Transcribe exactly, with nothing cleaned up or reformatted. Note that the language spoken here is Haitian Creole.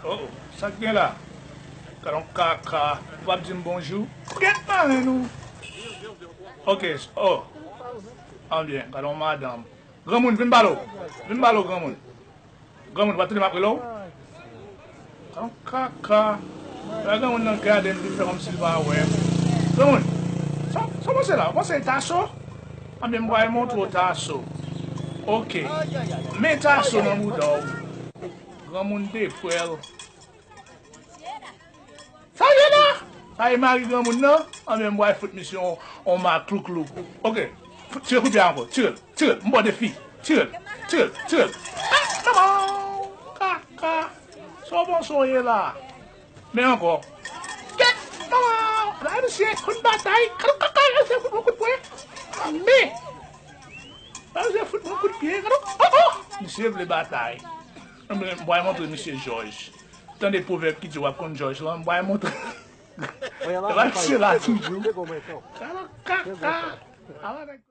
Oh, sa k gen la? Gad on kaka. Ou p ap di m bonjou? Kèt maren nou. Ok, oh. Anbyen, gad on madanm. Granmoun, vin balo. Vin balo, granmoun. Granmoun, ou pa tande m ap rele w? Gad on kaka. Lè granmoun nan gade m, li fè kòmsi l pa wè m. Granmoun, sa, sa w panse la? Ou panse e taso? Anbyen, m pral montre w taso. Ok. Men taso nan bouda w. Granmoun deprèl. Sa ye la? Sa e mari granmoun nan? Anbyen, m pral fout misye on, on maklouklou. Ok. Fout, tire kout pye ankò. Tire l. Tire l. M ba w defi. Tire l. Tire l. Tire l. Ah, manman! Kaka! Sa w panse w ye la? Men ankò. Kèt! Manman! La, misye konn batay. Gad on kaka, misye fout mwen kout pwen. Men! La, misye fout mwen kout pye. Gad on, oh, oh! Misye vle batay. Anbyen, m pral montre misye jòj. Tande pwovèb ki di w ap konn jòj lan, m pral montre. Epa misye la toujou. Ala kaka. Ala nèg.